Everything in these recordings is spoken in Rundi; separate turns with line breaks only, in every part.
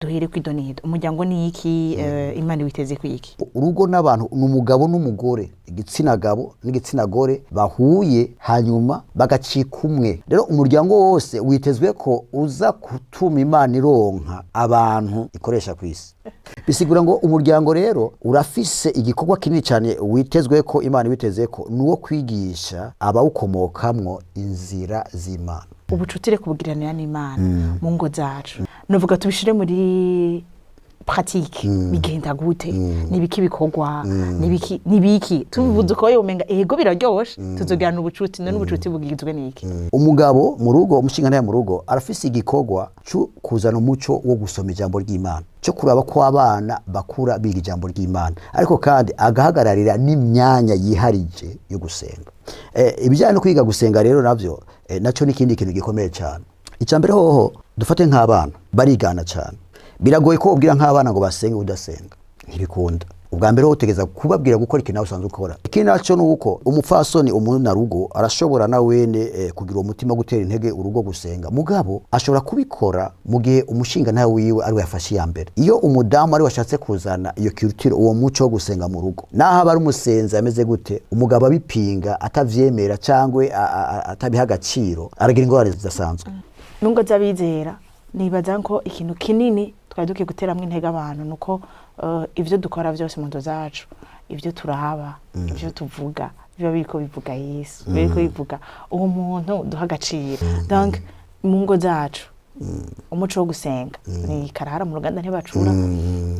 Duhere kw'idonido, umuryango ni iki? Imana witeze kwiki?
Urugo n'abantu ni umugabo n'umugore, igitsina gabo n'igitsina gore bahuye, hanyuma bagacika umwe. Rero umuryango wose witezwe ko uza gutuma Imana ironka abantu ikoresha ku isi. Bisigura ngo umuryango rero urafise igikorwa kinini cyane witezwe ko Imana witeze ko ni uwo kwigisha abawukomokamwo inzira z'Imana.
Ubucutire kubugiranira n'Imana mu ngo zacu, nuvuga tubishire muri pratique, bigenda gute? Nibiki bikorwa? Nibiki tubivuze uko yomenga ego biraryoshe, tuzogirana ubucuti? None ubucuti bugizwe n'iki?
Umugabo mu rugo, umushingantahe mu rugo, arafise igikorwa cyo kuzana umuco wo gusoma ijambo ry'Imana, cyo kuraba ko abana bakura biga ijambo ry'Imana, ariko kandi agahagararira n'imyanya yiharije yo gusenga. Ibijyanye no kwiga gusenga rero navyo, nacyo ni ikindi kintu gikomeye cyane. Icya mbere hoho, dufate nk'abana barigana cyane. Biragoye ko ubwira nk'abana ngo basenge udasenga, ntibikunda. Ubwa mbere ho utegeza kubabwira gukora ikintu nawe usanzwe ukora. Ikindi nacyo ni uko umupfasoni umunarugo arashobora na wene kugira uwo mutima wo gutera intege urugo gusenga, mugabo ashobora kubikora mu gihe umushinga ntawe wiwe ari we yafashe iya mbere. Iyo umudamu ari we ashatse kuzana iyo culture, uwo muco wo gusenga mu rugo, naho aba ari umusenzi ameze gute, umugabo abipinga, atavyemera cyangwa atabiha agaciro, aragira ingorane zidasanzwe.
Mu ngo z'abizera, nibaza ko ikintu kinini twari dukwiye guteramwo intege abantu nuko ivyo dukora byose mu nzu zacu, ibyo turaba, ibyo tuvuga, biba biriko bivuga Yesu, biba biriko bivuga uwo muntu duha agaciro. Donc mu ngo zacu umuco wo gusenga ni karahara mu ruganda ntibacura.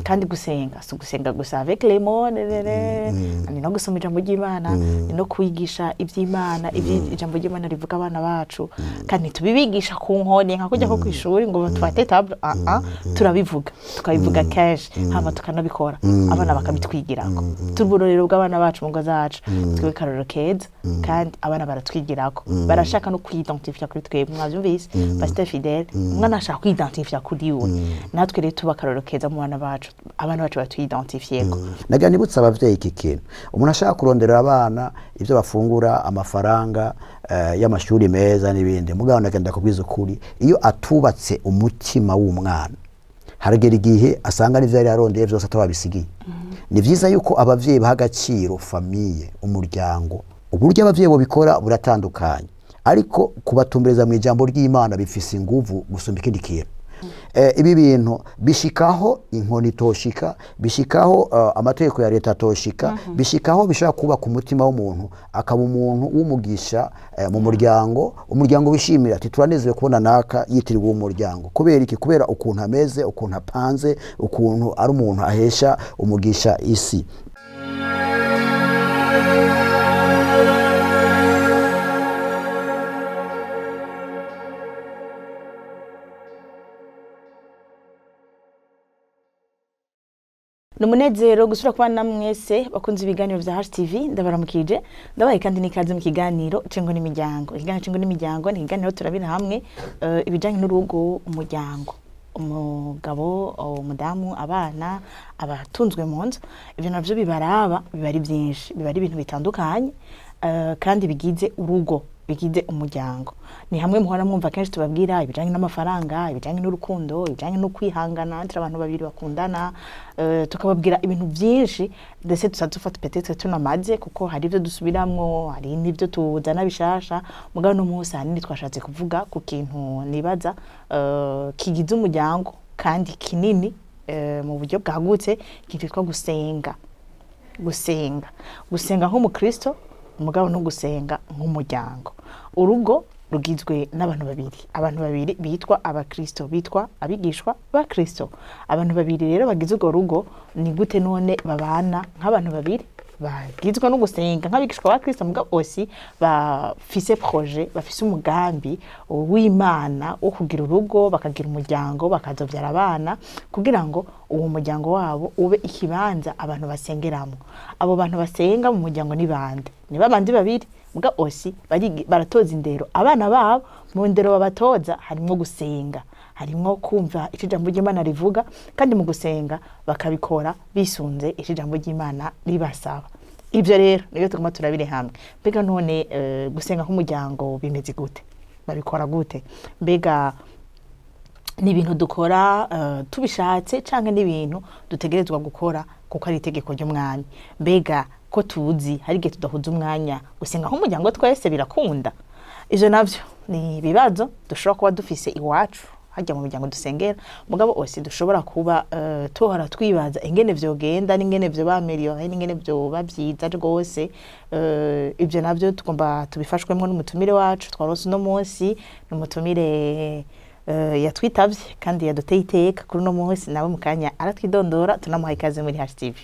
Kandi gusenga si ugusenga gusa avec les mots, ni no gusoma ijambo ry'Imana, ni no kwigisha iby'Imana, ibyo ijambo ry'Imana rivuga abana bacu. Kandi ntitubibigisha ku nkoni nka kujya ko kw'ishuri ngo tufate table. Ah ah, turabivuga, tukabivuga kenshi, hama tukanabikora, abana bakabitwigirako. Turi uburorero bw'abana bacu mu ngo zacu, twebwe karorero keza, kandi abana baratwigirako, barashaka no kwidentifia kuri twebwe. Mwavyumvise, Pasteur Fidèle, umwana ashaka kwidentifia kuri we. Natwe rero tuba akarorero keza mu bana bacu, abana bacu batwidentifiyeko.
Nagira nibutse abavyeyi iki kintu: umuntu ashaka kurondera abana ibyo bafungura, amafaranga y'amashuri meza n'ibindi, mugabo ndagenda kubwiza ukuri, iyo atubatse umutima w'umwana, haragera igihe asanga n'ivyo yari yarondeye vyose atababisigiye. Ni vyiza yuko abavyeyi baha agaciro famille, umuryango. Uburyo abavyeyi bobikora buratandukanye, ariko kubatumbereza mu ijambo ry'Imana bifise inguvu gusumba ikindi kintu. Ibi bintu bishikaho inkoni itoshika, bishikaho amategeko ya leta atoshika, bishikaho bishobora kubaka umutima w'umuntu, akaba umuntu w'umugisha mu muryango. Umuryango wishimira ati: "Turanezerewe kubona naka yitiriwe uwo muryango." Kubera iki? Kubera ukuntu ameze, ukuntu apanze, ukuntu ari umuntu ahesha umugisha isi.
Ni umunezero gusubira kubana mwese bakunze ibiganiro vya HTV. Ndabaramukije, ndabaye kandi n'ikaze mu kiganiro Cengo n'imiryango. Ikiganiro Cengo n'imiryango ni ikiganiro turabira hamwe ibijanye n'urugo, umuryango, umugabo, umudamu, abana, abatunzwe mu nzu. Ivyo navyo bibaraba biba ari byinshi, biba ari ibintu bitandukanye, kandi bigize urugo, bigize umuryango. Ni hamwe muhora mwumva kenshi tubabwira ibijanye n'amafaranga, ibijanye n'urukundo, ibijanye no kwihangana entre abantu babiri bakundana, tukababwira ibintu byinshi. Ndetse tuza dufata peut-être tunamaze, kuko hari ibyo dusubiramwo, hari n'ibyo tuzana bishasha. Mugabo no munsi ahanini twashatse kuvuga ku kintu nibaza kigize umuryango kandi kinini, mu buryo bwagutse, ikintu cyitwa gusenga. Gusenga nk'umukristo, umugabo, no gusenga nk'umuryango. Urugo rugizwe n'abantu babiri, abantu babiri bitwa abakristo, bitwa abigishwa ba Kristo. Abantu babiri rero bagize urwo rugo, ni gute none babana nk'abantu babiri bagizwe no gusenga nk'abigishwa ba Kristo, mugabo aussi bafise projet, bafise umugambi w'Imana wo kugira urugo, bakagira umuryango, bakazobyara abana, kugira ngo uwo muryango wabo ube ikibanza abantu basengeramo? Abo bantu basenga mu muryango ni bande? Ni babandi babiri, muga aussi baratoza indero abana babo. Mu ndero babatoza harimwo gusenga, harimwo kumva icyo ijambo ry'Imana rivuga, kandi mu gusenga bakabikora bisunze icyo ijambo ry'Imana ribasaba. Ibyo rero nibyo tugomba turabire hamwe. Mbega none gusenga nk'umuryango bimeze gute? Babikora gute? Mbega Ni ibintu dukora tubishatse, canke n'ibintu dutegerezwa gukora kuko ari itegeko ry'umwami? Mbega ko tuzi hari igihe tudahuza umwanya, gusenga nk'umuryango twese birakunda? Ivyo navyo ni ibibazo dushobora kuba dufise iwacu hajya mu miryango dusengera, mugabo ose dushobora kuba tuhora twibaza ingene vyogenda n'ingene vyoba amélioré n'ingene vyoba vyiza rwose. Ivyo navyo tugomba tubifashwemwo n'umutumire wacu twaronse uno munsi. Ni umutumire yatwitavye kandi yaduteye iteka kuri uno munsi. Nawe mu kanya aratwidondora, tunamuha ikaze muri HTV.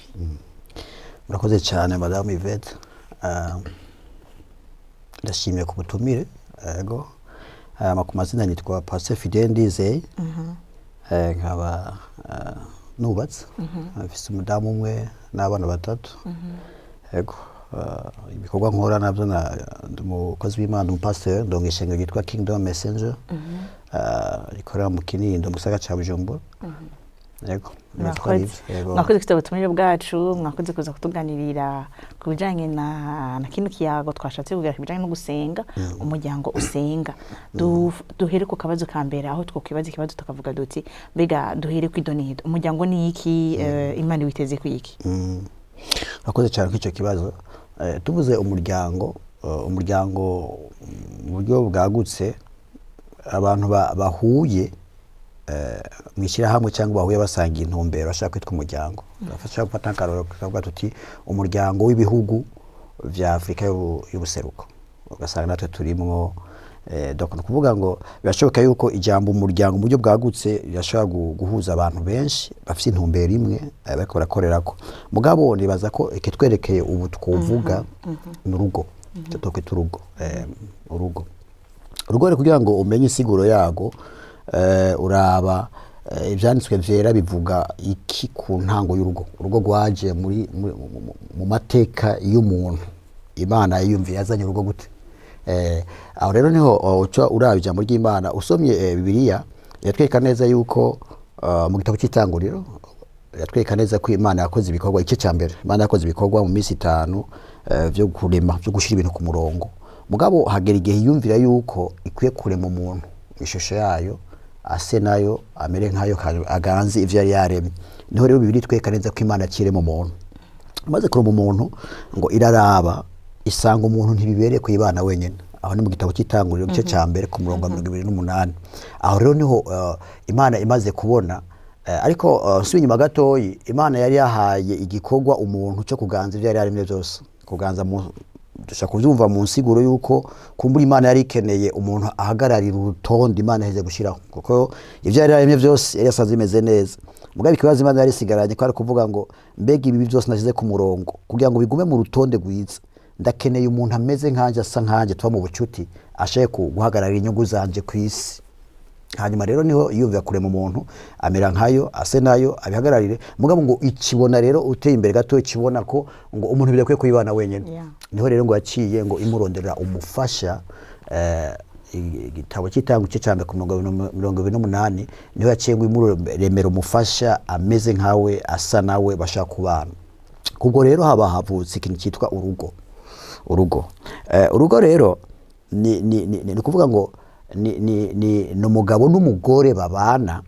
Murakoze cyane, Madamu Yvette. Ndashimiye ku butumire. Yego, ku mazina nitwa Pasteur Fidèle Ndizeye. Nkaba nubatse, mfise umudamu umwe n'abana batatu. Yego, ibikorwa nkora nabyo, ndi umukozi w'Imana, umupasiteri, ndonga ishengero ryitwa Kingdom Messenger, rikorera mu Kinindo, mu gisagara ca Bujumbura. Yego, nibaza ko ari
Mwakoze.
ivyo. Yego.
Mwakoze kwitaba ubutumire bwacu, mwakoze kuza kutuganirira ku bijanye na kino kiyago twashatse kugira ku bijanye no gusenga, umuryango usenga. Duhere ku kabazo ka mbere, aho twokwibaza ikibazo tukavuga duti: mbega duhere kw'idonido, umuryango ni iki? Imana iwiteze ku iki?
Urakoze cyane kuri icyo kibazo. Tuvuze umuryango, umuryango mu buryo bwagutse, abantu bahuye mu ishyirahamwe cyangwa bahuye basangiye intumbero bashaka kwitwa umuryango. Turashobora gufata nk'akarorero tukavuga tuti umuryango w'ibihugu vya Afurika y'ubuseruko, ugasanga natwe turimwo. Donc ni ukuvuga ngo birashoboka yuko ijambo umuryango mu buryo bwagutse rirashobora guhuza abantu benshi bafite intumbero imwe, bariko barakorerako. Mugabo nibaza ko ikitwerekeye ubu twovuga ni urugo, icyo twokwita urugo. Urugo rero, kugira ngo umenye insiguro yago, uraba ivyanditswe vyera bivuga iki ku ntango y'urugo. Urugo rwaje muri mu mateka y'umuntu. Imana yiyumviye yazanye urugo gute? Aho rero niho uca uraba ijambo ry'Imana. Usomye Bibiliya, iratwereka neza yuko mu gitabo cy'Itanguriro iratwereka neza ko Imana yakoze ibikorwa. Igice cya mbere, Imana yakoze ibikorwa mu minsi 5 vyo kurema, vyo gushyira ibintu ku murongo. Mugabo hagera igihe yumvira yuko ikwiye kurema umuntu mu ishusho yayo, ase nayo, amere nkayo, kandi aganze ivyo yari yaremye. Niho rero Bibiliya itwereka neza ko Imana yakirema umuntu. Maze kurema umuntu, ngo iraraba isanga umuntu ntibibereye kuyibana wenyine. Aho ni mu gitabo cy'Itanguriro, igice cya mbere, ku murongo wa 28. Aho rero niho Imana imaze kubona, ariko nsubiye inyuma gatoyi, Imana yari yahaye igikorwa umuntu cyo kuganza ibyo yari yaremye byose. Kuganza mu dushobora kubyumva mu nsiguro yuko kumbura Imana yari ikeneye umuntu ahagararira urutonde Imana iheze gushyiraho, kuko ibyo yari yaremye byose yari yasanze bimeze neza. Mugabo ikibazo Imana yari isigaranye ko ari kuvuga ngo: mbega ibi byose nashyize ku murongo, kugira ngo bigume mu rutonde rwiza, ndakeneye umuntu ameze nkanjye, asa nkanjye, tuba mu bucuti, ashoboye guhagararira inyungu zanje ku isi. Hanyuma rero niho yiyumvira kurema umuntu amera nkayo, ase nayo, abihagararire. Mugabo ngo ikibona rero, uteye imbere gato, ikibona ko ngo umuntu bidakwiye kuyibana wenyine. Niho rero ngo yaciye ngo imuronderera umufasha. Igitabo cy'Itanguriro, igice cya mbere, ku murongo 28, niho yaciye ngo imuremera umufasha ameze nkawe, asa nawe, bashaka kubana. Ubwo rero haba havutse ikintu cyitwa urugo. Urugo rero ni ukuvuga ngo ni umugabo n'umugore babana,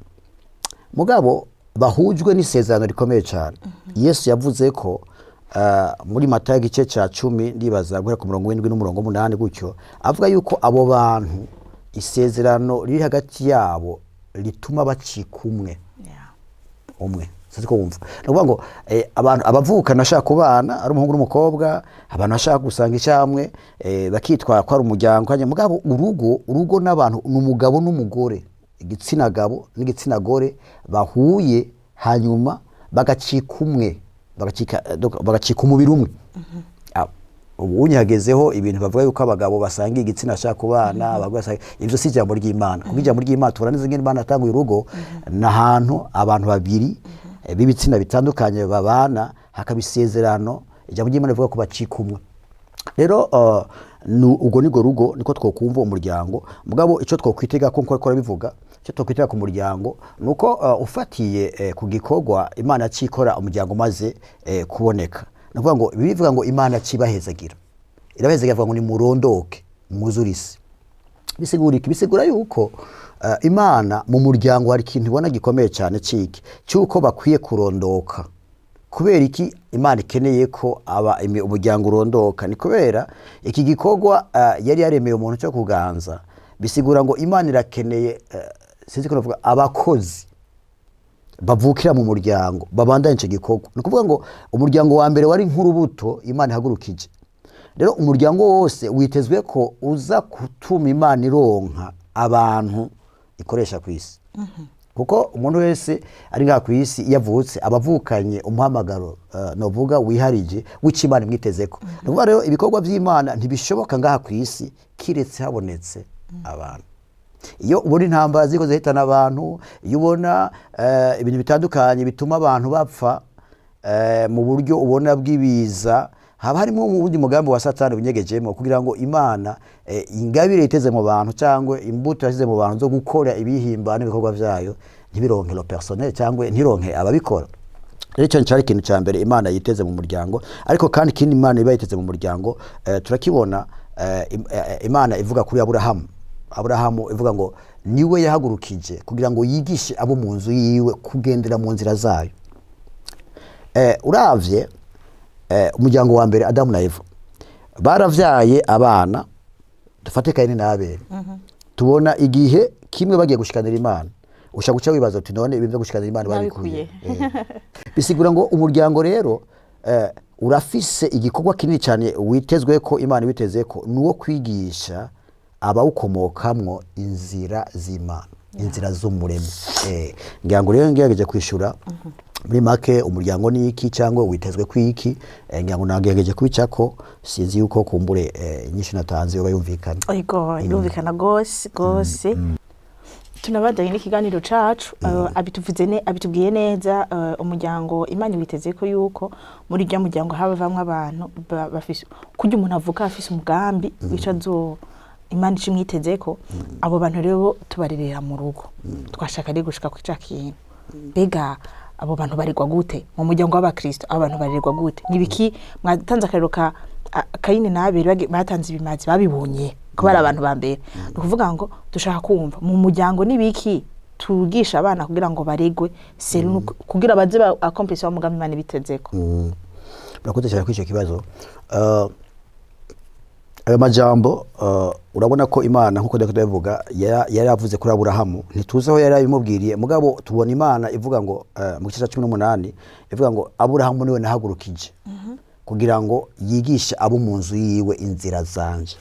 mugabo bahujwe n'isezerano rikomeye cyane. Yesu yavuze ko muri Matayo, igice cya 10, ndibaza guhera ku murongo w'indwi n'umurongo w'umunani gutyo, avuga yuko abo bantu isezerano riri hagati yabo rituma bacika umwe. Umwe, sinzi ko wumva. Ni ukuvuga ngo abantu abavukana bashaka kubana ari umuhungu n'umukobwa, abantu bashaka gusanga icyamwe, bakitwara ko ari umuryango kandi. Mugabo urugo n'abantu ni umugabo n'umugore, igitsina gabo n'igitsina gore bahuye, hanyuma bagacika umwe, bagacika, donc bagacika umubiri umwe. Ubu unyagezeho ibintu bavuga yuko abagabo basangiye igitsina bashaka kubana, abagore basangiye, ivyo si ijambo ry'Imana, kuko ijambo ry'Imana tubona neza ingene Imana yatanguye urugo. Ni ahantu abantu babiri b'ibitsina bitandukanye babana, hakaba isezerano. Ijambo ry'Imana rivuga ko bacika umwe. Rero ubwo nibwo rugo, niko twokumva umuryango. Mugabo icyo twokwitega ko nkuko bivuga, icyo twokwitega ku muryango ni uko ufatiye ku gikorwa Imana cikora umuryango umaze kuboneka, ni ukuvuga ngo bivuga ngo Imana cibahezagira, irabahezagira, avuga ngo nimurondoke mwuzure isi. Bisigura iki? Bisigura yuko Imana mu muryango hari ikintu ibona gikomeye cyane ciki cy'uko bakwiye kurondoka. Kubera iki Imana ikeneye ko aba umuryango urondoka? Ni kubera iki gikorwa yari yaremeye umuntu cyo kuganza. Bisigura ngo Imana irakeneye, sinzi ko navuga, abakozi bavukira mu muryango babandanya icyo gikorwa. Ni ukuvuga ngo umuryango wa mbere wari nk'urubuto Imana ihagurukije. Rero umuryango wose witezwe ko uza gutuma Imana ironka abantu ikoresha ku isi, kuko umuntu wese ari ngaha ku isi iyo avutse aba avukanye umuhamagaro, novuga wiharije w'icyo Imana imwitezeko. Ni ukuvuga rero ibikorwa by'Imana ntibishoboka ngaha ku isi kiretse habonetse abantu. Iyo ubona intambara ziriko zihitana abantu, iyo ubona ibintu bitandukanye bituma abantu bapfa mu buryo ubona bw'ibiza, haba harimo uwundi mugambi wa Satani unyegejemo kugira ngo Imana ingabire yiteze mu bantu cyangwa imbuto yashyize mu bantu zo gukora ibihimba n'ibikorwa byayo ntibironke le personnel cyangwa ntironke ababikora. Rero icyo cyari ikintu cya mbere Imana yiteze mu muryango. Ariko kandi ikindi Imana iba yiteze mu muryango, turakibona Imana ivuga kuri Aburahamu. Aburahamu ivuga ngo niwe yahagurukije kugira ngo yigishe abo mu nzu yiwe kugendera mu nzira zayo. Uravye umuryango wa mbere, Adamu na Eva baravyaye abana, dufate Kayini na Abeli. Tubona igihe kimwe bagiye gushikanira Imana. Ushaka guca wibaza uti: "None ibintu byo gushikanira Imana babikuye?"
Babikuye.
Bisigura ngo umuryango rero urafise igikorwa kinini cyane witezwe ko Imana witeze ko ni uwo kwigisha abawukomokamwo inzira z'Imana, inzira z'umuremyi. Ngira ngo rero ngerageje kwishura muri make umuryango ni iki cyangwa witezwe kwiki. Ngira ngo nagerageje kubicako. Sinzi yuko kumbure inyishu natanze yoba yumvikana.
Ego, irumvikana gose gose. Tunabandanye n'ikiganiro cacu. Abituvuze ne abitubwiye neza, umuryango Imana witeze ko yuko muri rya muryango habavamwo abantu bafise kurya umuntu avuka afise umugambi wica zo Imana ica imwitezeko. Abo bantu rero tubarerera mu rugo. Twashaka rero gushika kuri ca kintu: mbega abo bantu baregwa gute mu muryango w'abakristo? Abo bantu barerwa gute? Nibiki mwatanze akarero ka Kayini na Abeli batanze ibimazi babibonye ko bari abantu ba mbere. Ni ukuvuga ngo dushaka kumva mu muryango nibiki tugisha abana kugira ngo baregwe selon kugira baze ba accomplisse wa mugambi Imana ibitezeko.
Murakoze cyane kuri icyo kibazo. Ayo majambo, urabona ko Imana, nkuko ndiko ndabivuga, yari yavuze kuri Aburahamu. Ntituzi aho yari yabimubwiriye, mugabo tubona Imana ivuga ngo mu gice cya 18 ivuga ngo Aburahamu niwe nahagurukije kugira ngo yigishe abo mu nzu yiwe inzira zanje.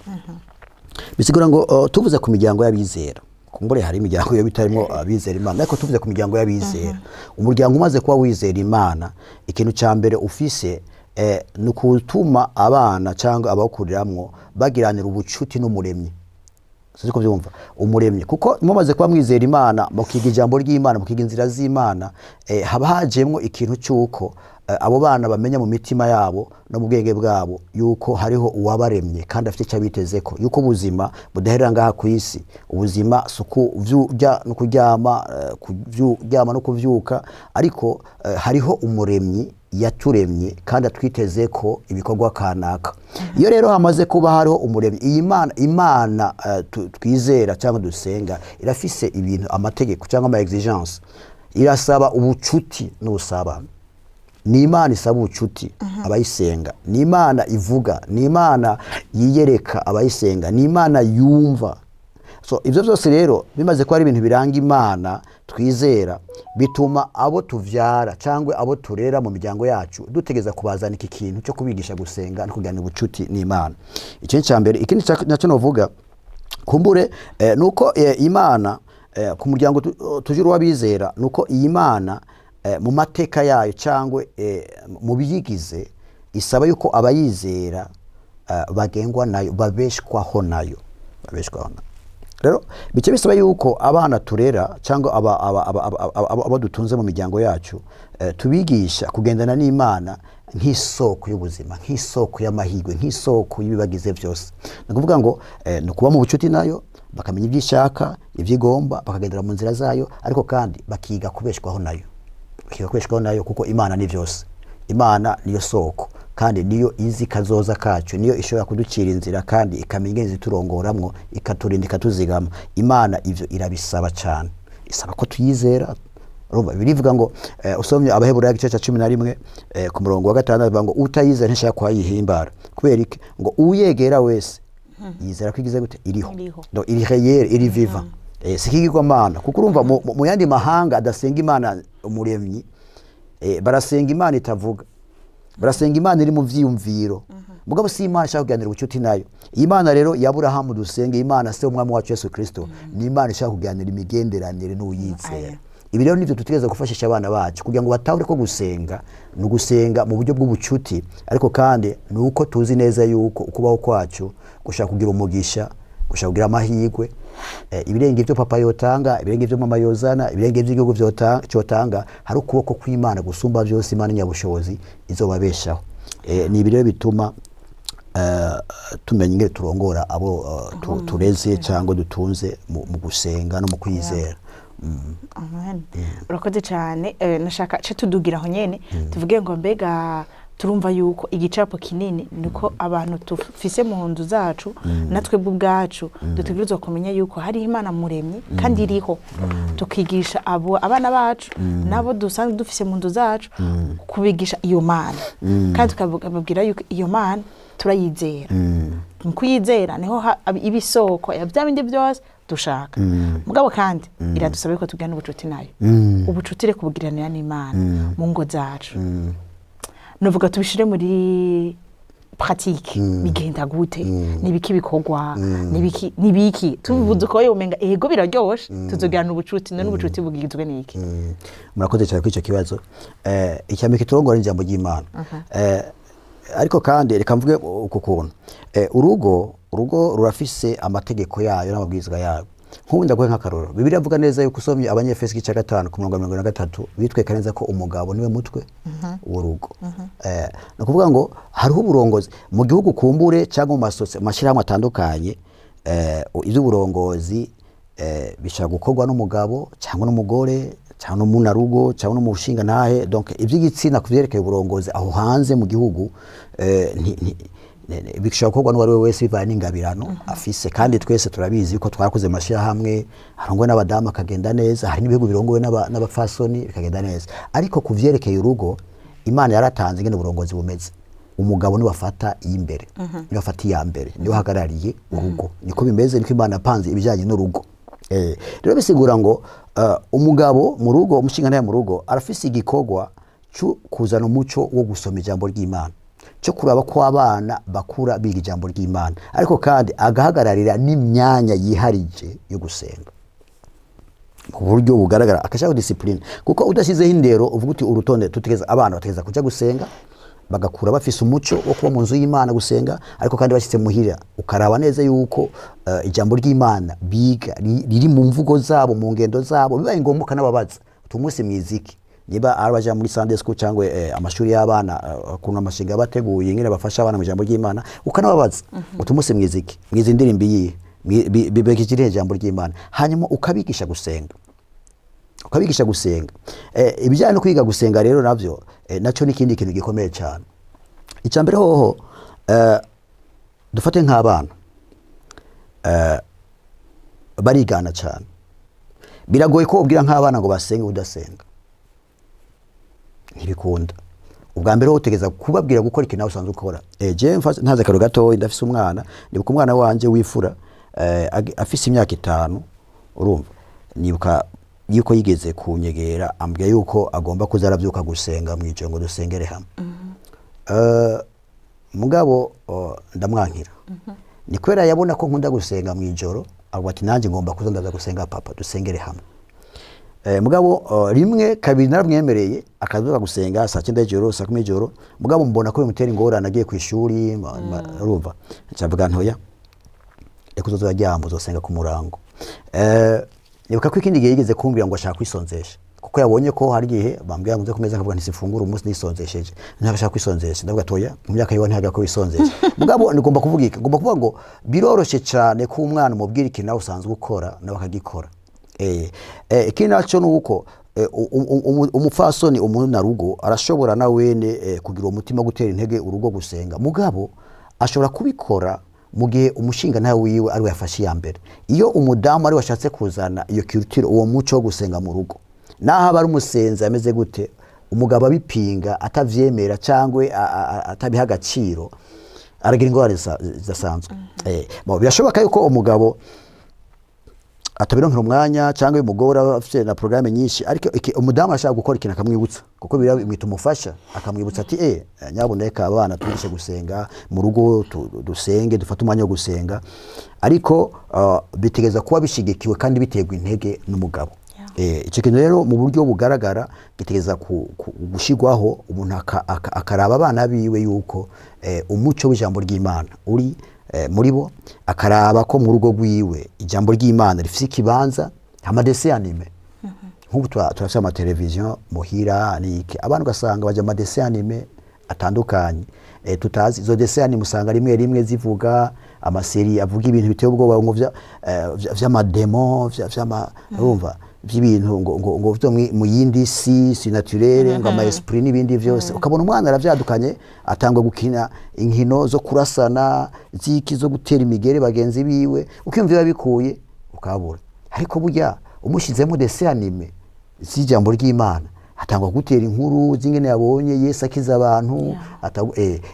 Bisigura ngo tuvuze ku miryango y'abizera, kumbure hari imiryango yo bitarimo abizera Imana, ariko tuvuze ku miryango y'abizera, umuryango umaze kuba wizera Imana, ikintu cya mbere ufise ni ukutuma abana cyangwa abawukuriramwo bagiranira ubucuti n'umuremyi. Sinzi ko byumva, umuremyi, kuko mumaze kuba mwizera Imana, mukiga ijambo ry'Imana, mukiga inzira z'Imana, haba hajemwo ikintu cy'uko abo bana bamenya mu mitima yabo no mu bwenge bwabo yuko hariho uwabaremye kandi afite icyo abitezeko, yuko ubuzima budaherera ngaha ku isi. Ubuzima si ukuvyurya no kuryama, kuryama no kuvyuka, ariko hariho umuremyi yaturemye kandi atwiteze ko ibikorwa kanaka. Iyo rero hamaze kuba hariho umuremyi, iyi Imana twizera cyangwa dusenga irafise ibintu, amategeko cyangwa ama exigence. Irasaba ubucuti n'ubusabane. Ni Imana isaba ubucuti abayisenga, ni Imana ivuga, ni Imana yiyereka abayisenga, ni Imana yumva. So ibyo byose rero bimaze kuba ari ibintu biranga Imana twizera, bituma abo tuvyara cyangwa abo turera mu miryango yacu dutegeza kubazana iki kintu cyo kubigisha gusenga no kugirana ubucuti n'Imana. Icyo ni icya mbere. Ikindi nacyo novuga kumbure nuko Imana ku muryango tujuru w'abizera, nuko iyi Mana mu mateka yayo cyangwa mu biyigize isaba yuko abayizera bagengwa nayo, babeshwaho nayo, babeshwaho nayo. Rero bice bisaba yuko abana turera cyangwa abo dutunze mu miryango yacu tubigisha kugendana n'Imana nk'isoko y'ubuzima, nk'isoko y'amahirwe, nk'isoko y'ibibagize byose. Ni ukuvuga ngo ni ukuba mu bucuti nayo, bakamenya ibyo ishaka, ibyo igomba, bakagendera mu nzira zayo, ariko kandi bakiga kubeshwaho nayo, bakiga kubeshwaho nayo, kuko Imana ni byose. Imana niyo soko. Kandi niyo izi kazoza kacu, niyo ishobora kuducira inzira kandi ikamenya ingene iturongoramwo, ikaturinda, ikatuzigama. Imana ivyo irabisaba cyane, isaba ko tuyizera. Urumva birivuga ngo usomye Abaheburayo igice cya 11 ku murongo wa 6, bavuga ngo utayizera ntishaka kuhayihimbara. Kubera iki? Ngo uyegera wese yizera ko igize gute? Iriho.
Iriho.
Donc iri réel, iri vivant, si ikigirwamana. Kuko urumva mu yandi mahanga adasenga Imana umuremyi, barasenga Imana itavuga, barasenga Imana iri mu vyiyumviro, mugabo si Imana ishaka kuganira ubucuti nayo. Iyi Mana rero ya Aburahamu dusenga, Imana se umwami wacu Yesu Kristo, ni Imana ishaka kuganira imigenderanire n'uyizera.
Aya.
Ibi rero nivyo dutegereza gufashisha abana bacu kugira ngo batahure ko gusenga ni ugusenga mu buryo bw'ubucuti, ariko kandi ni uko tuzi neza yuko ukubaho kwacu gushaka kugira umugisha, gushaka kugira amahirwe, ibirenga ibyo papa yotanga, ibirenga ibyo mama yozana, ibirenga ibyo igihugu cyotanga, hari ukuboko kw'Imana gusumba byose, Imana nyabushobozi izobabeshaho. Ni ibi rero bituma tumenya ingene turongora abo tureze cyangwa dutunze mu gusenga no mu kwizera.
Amen. Urakoze cyane. Nashaka ce tudugira aho nyene, tuvuge ngo mbega turumva yuko igicapo kinini niko abantu tufise mu nzu zacu, natwe ubwacu dutegerezwa kumenya yuko hariho Imana muremyi kandi iriho, tukigisha abo abana bacu nabo dusanzwe dufise mu nzu zacu, kubigisha iyo Mana, kandi tukababwira yuko iyo Mana turayizera. Mu kuyizera niho iba isoko ya bya bindi byose dushaka. Mugabo kandi iradusaba yuko tugirana ubucuti nayo. Ubucuti rero kubugiranira n'Imana mu ngo zacu, nuvuga tubishire muri pratique, bigenda gute? Nibiki bikorwa? Nibiki tubivuze uko umenga ego biraryoshe, tuzogirana ubucuti, none ubucuti bugizwe n'iki?
Murakoze cyane kuri icyo kibazo. Icyambere kiturongora ni ijambo ry'Imana. Ariko kandi reka mvuge uku kuntu. Urugo rurafise amategeko yayo n'amabwirizwa yayo. Nk'ubu ndaguhe nk'akarorero, Bibiliya avuga neza yuko usomye Abanyefesi igice cya 5 ku murongo wa 43, bitweka neza ko umugabo niwe mutwe w'urugo. Ni ukuvuga ngo hariho uburongozi mu gihugu kumbure cyangwa mu mashyirahamwe atandukanye. Iby'uburongozi bishobora gukorwa n'umugabo cyangwa n'umugore cyangwa n'umunarugo cyangwa n'umushinga ntahe. Donc iby'igitsina ku byerekeye uburongozi aho hanze mu gihugu, bishobora gukorwa n'uwo ari we wese bivanye n'ingabirano afise. Kandi twese turabizi yuko twarakoze amashyirahamwe harongowe n'abadamu akagenda neza, hari n'ibihugu birongowe n'abapfasoni bikagenda neza. Ariko ku vyerekeye urugo, Imana yaratanze ingene uburongozi bumeze. Umugabo niwe afata iy'imbere, niwe afata iya mbere, niwe ahagarariye urugo. Niko bimeze, niko Imana yapanze ibijyanye n'urugo. Rero bisigura ngo umugabo mu rugo, umushingantahe mu rugo, arafise igikorwa cyo kuzana umuco wo gusoma ijambo ry'Imana, cyo kuraba ko abana bakura biga ijambo ry'Imana, ariko kandi agahagararira n'imyanya yiharije yo gusenga mu buryo bugaragara, akashaka discipline. Kuko udashyizeho indero, uvuga uti urutonde tutegeza abana bategeza kujya gusenga, bagakura bafise umuco wo kuba mu nzu y'Imana gusenga, ariko kandi bashyitse muhira ukaraba neza yuko ijambo ry'Imana biga riri mu mvugo zabo, mu ngendo zabo. Bibaye ngombwa ukanababaza uti umunsi mwiziki, niba ari abaja muri Sunday school cyangwa amashuri y'abana, ukuntu amashinga bateguye ingene bafasha abana mu ijambo ry'Imana, ukanababaza uti umunsi mwiziki, mwize indirimbo iyihe, bibekije irihe jambo ry'Imana, hanyuma ukabigisha gusenga, ukabigisha gusenga. Ibijyanye no kwiga gusenga rero navyo, nacyo ni ikindi kintu gikomeye cyane. Icya mbere hoho, dufate nk'abana, barigana cyane. Biragoye ko ubwira nk'abana ngo basenge udasenga, ntibikunda. Ubwa mbere ho utegeza kubabwira gukora ikintu nawe usanzwe ukora. Je ntaze akaro gatoya, ndafise umwana, nibuka umwana wanje wifura, afise imyaka 5, urumva nibuka yuko yigeze kunyegera ambwira yuko agomba kuza arabyuka gusenga mu ijoro ngo dusengere hamwe. Mugabo ndamwankira. Ni kubera yabona ko nkunda gusenga mu ijoro, avuga ati nanjye ngomba kuza ndaza gusenga papa, dusengere hamwe. Mugabo rimwe kabiri naramwemereye, akazuka gusenga saa 9 y'ijoro, saa 10 y'ijoro. Mugabo mbona ko bimutera ingorane agiye ku ishuri, urumva ncavuga ntoya, reka uzoza uraryama, uzosenga ku murango. Nibuka ko ikindi gihe yigeze kumbwira ngo ashaka kwisonzesha, kuko yabonye ko hari igihe bambwira ngo nze ku meza, nkavuga nti sifungura umunsi nisonzesheje, ntashaka kwisonzesha. Ndavuga toya, mu myaka yiwe ntihaga ko wisonzesha. Mugabo ngomba kuvuga iki? Ngomba kuvuga ngo biroroshe cyane ko umwana umubwira ikintu nawe usanzwe ukora, nawe akagikora. Ikindi naco ni uko Umupfasoni umunarugo arashobora na wene kugira uwo mutima wo gutera intege urugo gusenga, mugabo ashobora kubikora mu gihe umushinga nawe wiwe ari we yafashe iya mbere. Iyo umudamu ari we ashatse kuzana iyo culture, uwo muco wo gusenga mu rugo, naho aba ari umusenzi ameze gute, umugabo abipinga, atavyemera cyangwa atabiha agaciro, aragira ingorane zidasanzwe. Bon, birashoboka yuko umugabo atabironkera umwanya cyangwa umugore aba afite na programme nyinshi, ariko umudamu arashaka gukora ikintu akamwibutsa, kuko biriya bimwita umufasha, akamwibutsa ati: "Nyabuneka abana tubigishe gusenga mu rugo, dusenge, dufate umwanya wo gusenga." Ariko bitegereza kuba bishigikiwe kandi biterwa intege n'umugabo. Icyo kintu rero mu buryo bugaragara gitegereza gushyirwaho, umuntu akaraba abana biwe yuko umuco w'ijambo ry'Imana uri muri bo, akaraba ko mu rugo rwiwe ijambo ry'Imana rifite ikibanza. Ama dessins animés nk'ubu turafite amateleviziyo muhira niki, abantu ugasanga bajya mu ma dessins animés atandukanye tutazi. Izo dessins animés usanga rimwe rimwe zivuga ama séries avuga ibintu biteye ubwoba, ngo vy'ama démons, vy'ama, urumva, vy'ibintu ngo vyo mu yindi si surnaturelle, ngo ama esprit n'ibindi vyose. Ukabona umwana aravyadukanye, atangwa gukina inkino zo kurasana, ziki, zo gutera imigere bagenzi biwe, ukiyumvira bikuye ukabura. Ariko burya umushizemo dessin animé z'ijambo ry'Imana, atangwa gutera inkuru z'ingene yabonye Yesu akiza abantu,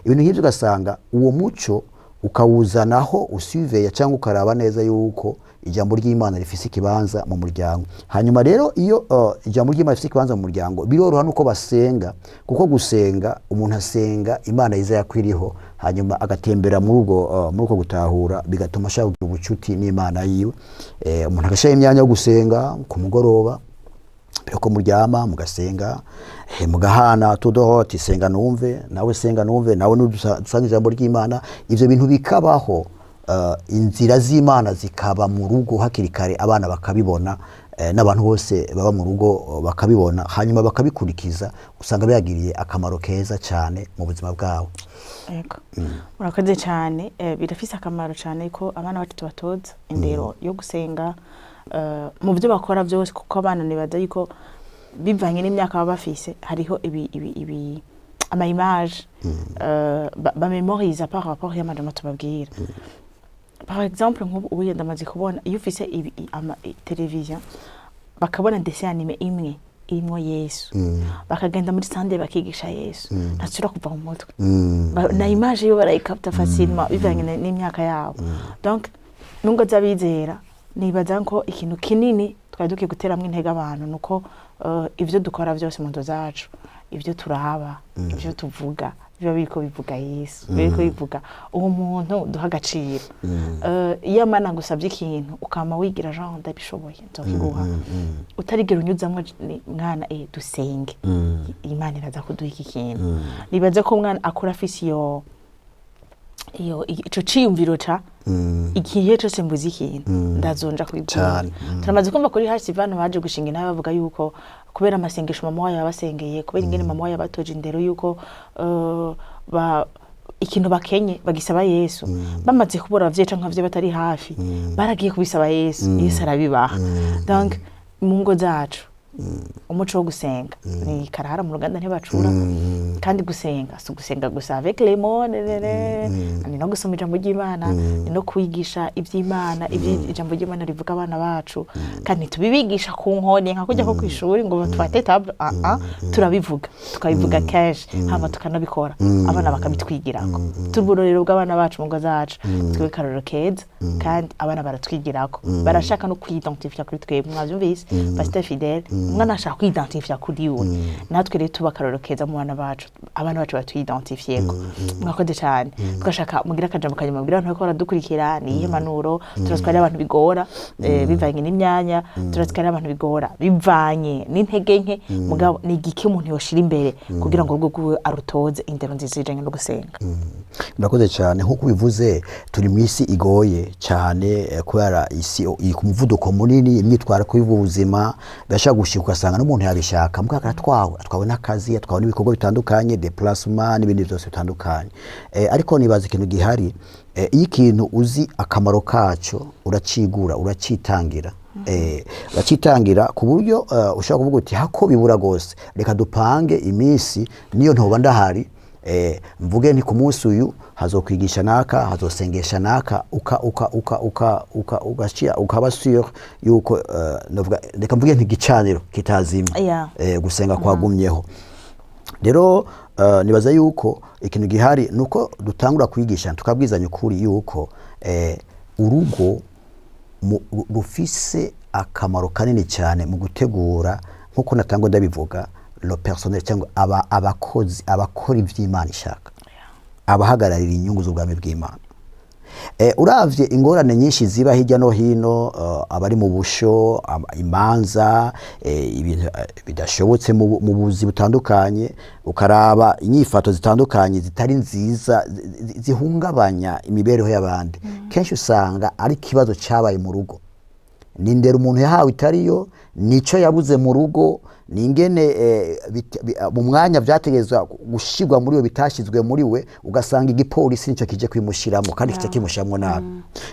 ibintu nk'ivyo, ugasanga uwo muco ukawuzanaho usiveya cyangwa ukaraba neza yuko ijambo ry'Imana rifise ikibanza mu muryango. Hanyuma rero iyo ijambo ry'Imana rifise ikibanza mu muryango, biroroha nuko basenga, kuko gusenga umuntu asenga Imana yiza yakwiriho, hanyuma agatembera muri ubwo gutahura, bigatuma ashaka kugira ubucuti n'Imana yiwe. Umuntu agashira imyanya yo gusenga ku mugoroba mbere ko muryama, mugasenga, mugahana tudoho ati: "Senga numve nawe, senga numve nawe", nudusanga ijambo ry'Imana. Ivyo bintu bikabaho, inzira z'Imana zikaba mu rugo hakiri kare, abana bakabibona, n'abantu bose baba mu rugo bakabibona, hanyuma bakabikurikiza, usanga byagiriye akamaro keza cyane mu buzima bwabo.
Yego, murakoze cyane. Birafise akamaro cyane ko abana bacu tubatoza indero yo gusenga mu byo bakora byose, kuko abana nibaza yuko bivanye n'imyaka baba bafise, hariho ibi ama image bamemoriza par rapport y'amajambo tubabwira. Par exemple, nk'ubu ubu ndamaze kubona iyo ufise television, bakabona dessin animé imwe irimwo Yesu, bakagenda muri Sunday bakigisha Yesu, ntasubira kuva mu mutwe. Na image yo barayikapta facilement bivanye n'imyaka yabo. Donc nubwo z'abizera, nibaza ko ikintu kinini twari dukwiye guteramwo intege abantu nuko ivyo dukora byose mu nzu zacu, ibyo turaba, ibyo tuvuga, biba biriko bivuga Yesu, biba biriko bivuga uwo muntu duha agaciro. Iyo Amana agusabye ikintu, ukama wigira Jean ndabishoboye nzokiguha, utarigera unyuzamwo mwana, dusenge, Imana iraza kuduha iki kintu. Nibaze ko umwana akura afise iyo ico ciyumviro ca igihe cose mbuze ikintu ndazonja kubibwira.
Cane.
Turamaze kumva kuri hasi vantu baje gushinga intahe bavuga yuko kubera amasengesho mama wayo yabasengeye, kubera ingene mama wayo yabatoje indero yuko ikintu bakenye bagisaba Yesu, bamaze kubura abavyeyi canke abavyeyi batari hafi, baragiye kubisaba Yesu, Yesu arabibaha. Donc mu ngo zacu umuco wo gusenga ni karahara mu ruganda ntibacura. Kandi gusenga si ugusenga gusa avec les mots, ni no gusoma ijambo ry'Imana, ni no kwigisha iby'Imana, ibyo ijambo ry'Imana rivuga abana bacu. Kandi tubibigisha ku nkoni nka kujya ko kw'ishuri ngo tufate table, ah ah, turabivuga, tukabivuga kenshi, hama tukanabikora, abana bakabitwigirako. Tuburorero bw'abana bacu mu ngo zacu, twebwe karorero keza, kandi abana baratwigirako, barashaka no kwidentifia kuri twebwe. Mwavyumvise, Pasteur Fidèle, umwana ashaka kwidentifia kuri we. Natwe rero tuba akarorero keza mu bana bacu, abana bacu batwidentifiyeko. Mwakoze cyane. Twashaka mugira akajambo kanyuma mubwira abantu bariko baradukurikira. Ni iyihe manuro? Turaziko ari abantu bigora bivanye n'imyanya, turaziko ari abantu bigora bivanye n'intege nke, mugabo ni igiki umuntu yoshira imbere kugira ngo urugo rwiwe arutoze indero nziza ijanye no gusenga?
Murakoze cyane. Nk'uko ubivuze, turi mu isi igoye cyane, kubera isi iri ku muvuduko munini, imyitwariko y'ubuzima birashobora gushika ugasanga n'umuntu yabishaka mbwa aratwawe, atwawe n'akazi, atwawe n'ibikorwa bitandukanye, déplacement n'ibindi byose bitandukanye. Ariko nibaza ikintu gihari, iyo ikintu uzi akamaro kaco, uracigura, uracitangira. Uracitangira ku buryo ushobora kuvuga uti hako bibura gose, reka dupange iminsi, niyo ntoba ndahari, mvuge nti ku munsi uyu hazokwigisha naka, hazosengesha naka, uka uka uka uka uka ugashira ukaba sûr yuko novuga, reka mvuge nti igicaniro kitazima, gusenga kwagumyeho. Rero nibaza yuko ikintu gihari nuko dutangura kwigisha, tukabwizanya ukuri yuko urugo rufise akamaro kanini cyane mu gutegura, nkuko natangwa ndabivuga, le personnel cyangwa abakozi, abakora ivy'Imana ishaka, abahagararira inyungu z'ubwami bw'Imana. Uravye ingorane nyinshi ziba hirya no hino, abari mu busho, imanza, ibintu bidashobotse mu buzi butandukanye, ukaraba inyifato zitandukanye zitari nziza, zihungabanya imibereho y'abandi, kenshi usanga ari ikibazo cyabaye mu rugo. Ni indero umuntu yahawe itariyo, nico yabuze mu rugo, ni ingene mu mwanya vyategerezwa gushirwa muri we bitashyizwe muri we, ugasanga igipolisi nico kije kwimushiramo kandi kica kimushiramwo nabi.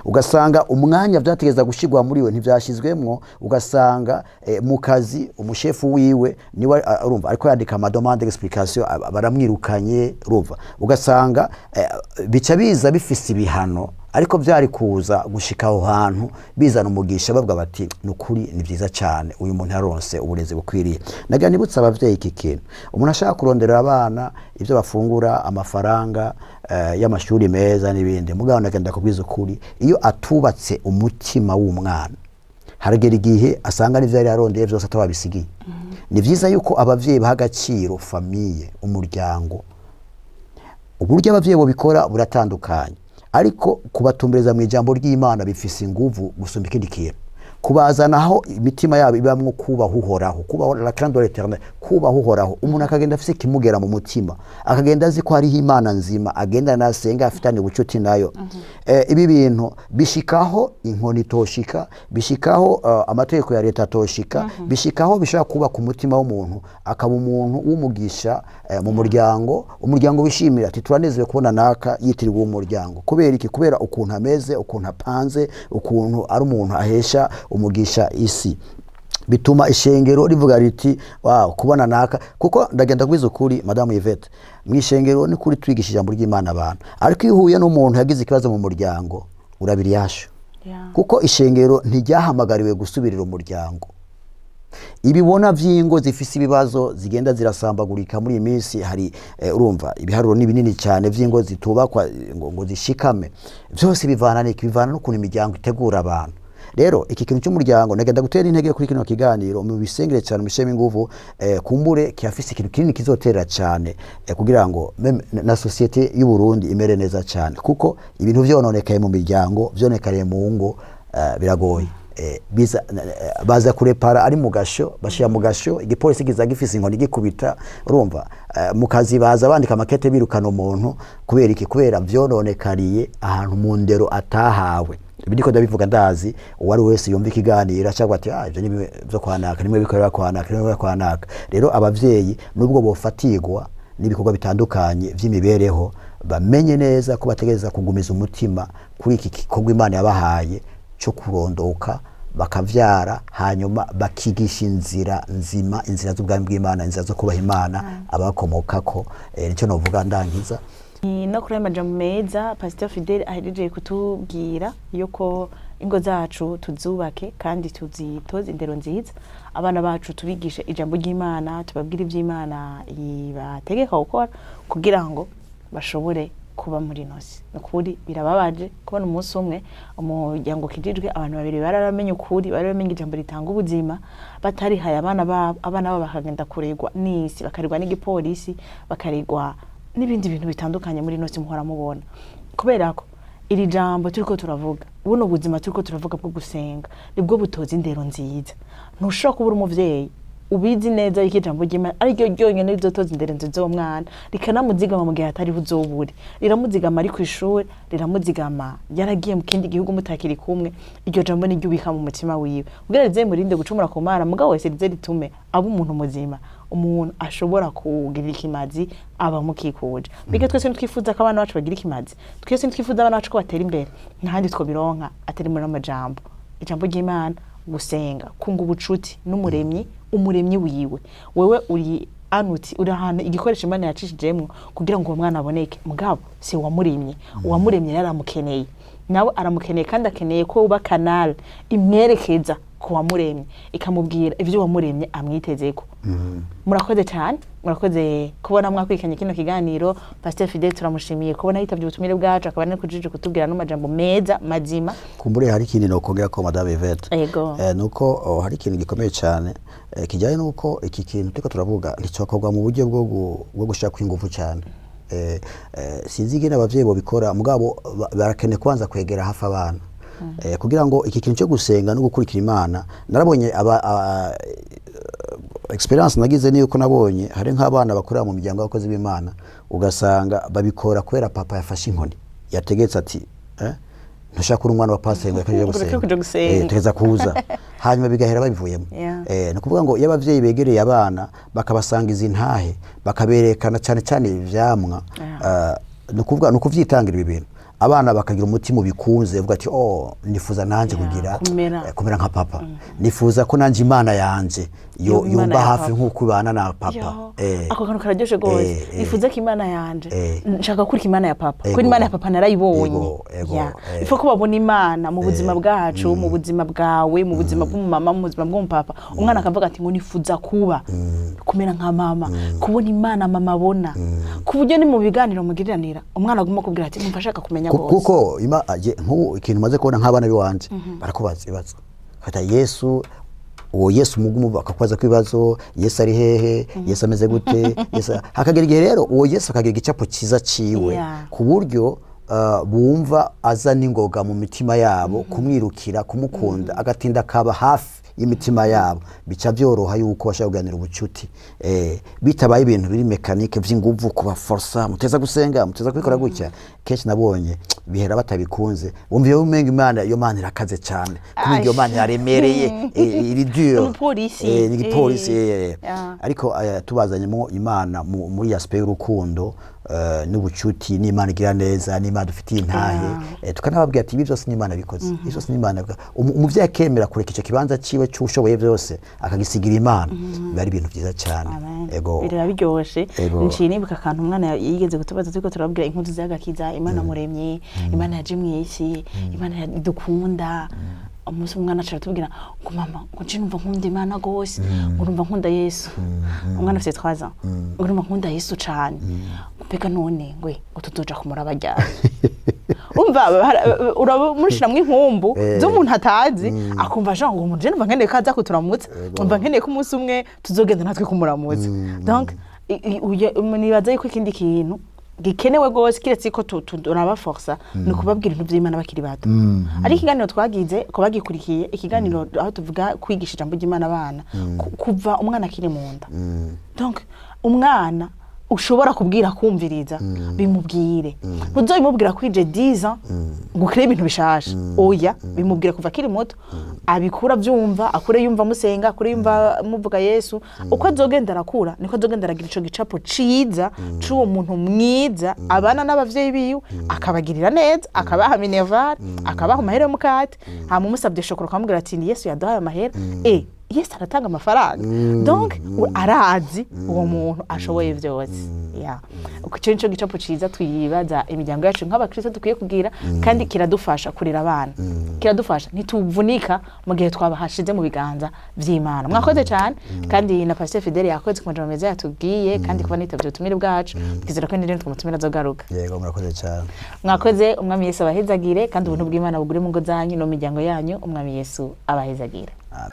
Ugasanga umwanya vyategerezwa gushirwa muri we ntivyashizwemwo, ugasanga mu kazi umushefu wiwe niwe urumva ariko yandika ama demande d'explication, baramwirukanye, urumva, ugasanga bica biza bifise ibihano, ariko byari kuza gushika aho hantu bizana umugisha, bavuga bati ni ukuri, ni byiza cyane, uyu muntu yaronse uburezi bukwiriye. Nagira nibutse abavyeyi iki kintu: umuntu ashaka kurondera abana ibyo bafungura, amafaranga y'amashuri meza n'ibindi, mugabo nagenda kubwiza ukuri, iyo atubatse umutima w'umwana, haragera igihe asanga n'ivyo yari yarondeye vyose atababisigiye. Ni vyiza yuko abavyeyi baha agaciro famille, umuryango. Uburyo abavyeyi bobikora buratandukanye, ariko kubatumbereza mu ijambo ry'Imana bifise inguvu gusumba ikindi kintu, kubazana aho imitima yabo ibamwo kubaha Uhoraho, kubaho la crainte de l'Éternel, kubaha Uhoraho. Umuntu akagenda afise ikimugera mu mutima, akagenda azi ko hariho Imana nzima, agenda nasenga, afitanye ubucuti nayo. Ibi bintu bishikaho inkoni itoshika, bishikaho amategeko ya leta atoshika, bishikaho bishobora kubaka umutima w'umuntu, akaba umuntu w'umugisha mu muryango. Umuryango wishimira ati turanezerewe kubona naka yitirirwa uwo muryango. Kubera iki? Kubera ukuntu ameze, ukuntu apanze, ukuntu ari umuntu ahesha umugisha isi. Bituma ishengero rivuga riti wow, kubona naka. Kuko ndagenda kwiza ukuri, Madamu Yvette, mu ishengero ni kuri twigisha ijambo ry'Imana abantu, ariko iyo uhuye n'umuntu yagize ikibazo mu muryango, urabira iyasho, kuko ishengero ntiryahamagariwe gusubirira umuryango. Ibibona vy'ingo zifise ibibazo zigenda zirasambagurika muri iyi minsi, hari urumva ibiharuro ni binini cyane vy'ingo zitubakwa ngo zishikame. Vyose bivana n'iki? Bivana n'ukuntu imiryango itegura abantu. Rero iki kintu cy'umuryango, nagenda gutera intege kuri kino kiganiro, mu bisengere cyane, misheme inguvu, kumbure kirafise ikintu kinini kizotera cyane kugira ngo même na société y'u Burundi imere neza cyane, kuko ibintu vyononekaye mu miryango, vyononekaye mu ngo, biragoye. Biza baza kurepara ari mu gasho, bashira mu gasho, igipolisi kiza gifise inkoni gikubita, urumva, mu kazi baza bandika makete birukana umuntu. Kubera iki? Kubera vyononekariye ahantu mu ndero atahawe. Ibi ndiko ndabivuga ndazi uwari wese yumva ikiganiro cyangwa ati ah, ivyo ni bimwe vyo kwanaka, nimwe bikorera kwanaka, nimwe kwanaka. Rero abavyeyi, nubwo bofatirwa n'ibikorwa bitandukanye vy'imibereho, bamenye neza ko bategereza kugumiza umutima kuri iki gikorwa Imana yabahaye cyo kurondoka, bakavyara, hanyuma bakigisha inzira nzima, inzira z'ubwami bw'Imana, inzira zo kubaha Imana abakomokako. Nicyo novuga ndangiza.
Ni no kuri ayo majambo meza Pastor Fidel ahejeje kutubwira yuko ingo zacu tuzubake kandi tuzitoze indero nziza, abana bacu tubigishe ijambo ry'Imana, tubabwire ivy'Imana ibategeka gukora kugira ngo bashobore kuba muri nosi. Ni ukuri birababaje kubona umunsi umwe umuryango ukijijwe, abantu babiri bararamenye ukuri, bararamenye ijambo ritanga ubuzima, batarihaye abana babo, abana babo bakagenda kuregwa n'isi, bakaregwa n'igipolisi, bakaregwa n'ibindi bintu bitandukanye muri nosi muhora mubona. Kubera ko iri jambo turiko turavuga, buno buzima turiko turavuga bwo gusenga, nibwo butoza indero nziza. Ntushobora kubura umuvyeyi ubizi neza yuko ijambo ry'Imana ari ryo ryonyene rizotoza indero nziza uwo mwana, rikanamuzigama mu gihe atariho uzobure, riramuzigama ari kw'ishuri, riramuzigama yaragiye mu kindi gihugu mutakiri kumwe. Iryo jambo niryo ubika mu mutima wiwe kugira rize murinde gucumura ku Mana, mugabo wese rize ritume aba umuntu muzima, umuntu ashobora kugirira ikimazi abamukikuje. Mbega twese ntitwifuza ko abana bacu bagira ikimazi? Twese ntitwifuza abana bacu ko batera imbere? Ntahandi twobironka atari muri amajambo, ijambo ry'Imana, Gusenga, kunga ubucuti n'umuremyi, umuremyi wiwe. Wewe uri anuti, uri ahantu igikoresho Imana yacishijemwo kugira ngo uwo mwana aboneke, mugabo si uwamuremye. Uwamuremye rero aramukeneye, nawe aramukeneye, kandi akeneye ko uba canal imwerekeza ku wamuremye, ikamubwira ibyo uwamuremye amwitezeko. Murakoze cyane, murakoze kubona mwakurikiranye kino kiganiro. Pasteur Fidele turamushimiye kubona yitabye ubutumire bwacu, akaba ari kujije kutubwira n'amajambo meza mazima.
Kumbure hari ikindi nokongera ko, Madame Yvette.
Ego.
Nuko hari ikintu gikomeye cyane kijyanye nuko iki kintu turiko turavuga nticyokorwa mu buryo bwo gushaka ingufu cyane. Sinzi ingene abavyeyi bobikora, mugabo barakeneye kubanza kwegera hafi abana kugira ngo iki kintu cyo gusenga no gukurikira Imana. Narabonye experience nagize ni uko nabonye hari nk'abana bakorera mu miryango y'abakozi b'Imana, ugasanga babikora kubera papa yafashe inkoni, yategetse ati ntushaka uri umwana wa pasiteri ngo reka
Ngo reka
gusenga.
kuja gusenga.
Tegeza kuza, hanyuma bigahera babivuyemo. Ni ukuvuga ngo iyo abavyeyi begereye abana, bakabasanga izi ntahe, bakaberekana cyane cyane ivyamwa, ni ukuvuga ni ukuvyitangira ibi bintu, abana bakagira umutima ubikunze, uvuga ati: "Oh, nifuza nanje kugira
kumera.
Kumera nka papa, nifuza ko nanje Imana yanje yo
Yoba Imana
yumva
ya
hafi
papa."
nk'uko ibana na papa.
Yo, ako kantu kararyoshe rwose. Nifuza ko Imana yanje, nshaka kurika Imana ya papa, kuko Imana ya papa narayibonye.
Ego, ego,
Ifo ko babona Imana mu buzima bwacu, mu buzima bwawe, mu buzima bw'umumama, mu buzima bw'umupapa. Umwana akavuga ati ngo nifuza kuba kumera nka mama, kubona Imana mama abona, ku buryo ni mu biganiro mugiriranira umwana aguma akubwira ati numva ashaka kumenya rwose.
Kuko nk'ubu ikintu maze kubona, nk'abana b'iwanje barakubaza ibibazo, fata Yesu, uwo Yesu mugumu, bakakubaza ko ibibazo: Yesu ari hehe? Yesu ameze gute? Yesu hakagera igihe rero uwo Yesu akagira igicapo cyiza ciwe, ku buryo bumva aza n'ingoga mu mitima yabo, kumwirukira, kumukunda, agatinda akaba hafi y'imitima yabo, bica byoroha yuko bashobora kuganira ubucuti. Bitabaye ibintu biri mécanique vy'inguvu, kubaforsa muteza gusenga, muteza kubikora gutya, kenshi nabonye bihera batabikunze. Wumva iyo umenga Imana, iyo Mana irakaze cyane, kumenga iyo Mana iraremereye, iri dure.
Umupolisi.
Ni igipolisi. Ariko tubazanyemo Imana muri aspect y'urukundo n'ubucuti, n'Imana igira neza, n'Imana dufitiye intahe, tukanababwira ati ibi byose n'Imana bikoze, ibi byose n'Imana bikoze. Umuvyeyi akemera kureka ico kibanza ciwe c'ushoboye byose akagisigira Imana, biba ari ibintu vyiza cyane.
Amen.
Ego.
Biba biryoshe.
Ego.
Nciye nibuka akantu umwana yigeze kutubaza turiko turababwira inkuru z'agakiza, Imana muremye, Imana yaje mw'isi, Imana idukunda. Umunsi umwana aca aratubwira ngo: "Mama," ngo, "nje numva nkunda Imana gose," ngo, "numva nkunda Yesu." Umwana afite 3 ans. Ngo: "Numva nkunda Yesu cane." Ngo: "Mbega none ngwe ngo tuzoja kumuraba ryari?" Umva, uramushiramwo inkumbu z'umuntu atazi, akumva aje ngo je numva nkeneye ko aza kuturamutsa, numva nkeneye ko umunsi umwe tuzogenda natwe kumuramutsa. Donc nibaza yuko ikindi kintu gikenewe rwose, kiretse ko turabaforsa, ni ukubabwira ibintu by'Imana bakiri bato. Ariko ikiganiro twagize ku bagikurikiye, ikiganiro aho tuvuga kwigisha ijambo ry'Imana abana kuva umwana akiri mu nda. Donc umwana ushobora kubwira kumviriza, bimubwire. Ntuzobimubwira kwije 10 ans ngo ukire ibintu bishasha, oya. Bimubwira kuva akiri muto, abikura avyumva, akure yumva musenga, akure yumva muvuga Yesu. Uko azogenda arakura niko azogenda aragira ico gicapo ciza c'uwo muntu mwiza abana n'abavyeyi biwe, akabagirira neza, akabaha minerval, akabaha amahera y'umukate. Hama umusabye shokora ukamubwira ati ni Yesu yaduhaye amahera, Yesu aratanga amafaranga. Donc arazi uwo muntu ashoboye byose. Yeah. Icyo nico gicapo ciza twibaza imiryango yacu nk'abakristo dukwiye kugira, kandi kiradufasha kurera abana, kiradufasha, ntituvunika mu gihe twabahashize mu biganza vy'Imana. Mwakoze cyane, kandi na Pasteur Fidele yakoze ku majambo meza yatubwiye, kandi kuba nitavye ubutumire bwacu, twizera ko n'irindi twumutumira azogaruka.
Yego, murakoze cyane.
Mwakoze. Umwami Yesu abahezagire, kandi ubuntu bw'Imana bugure mu ngo zanyu no mu miryango yanyu. Umwami Yesu abahezagire.
Amen.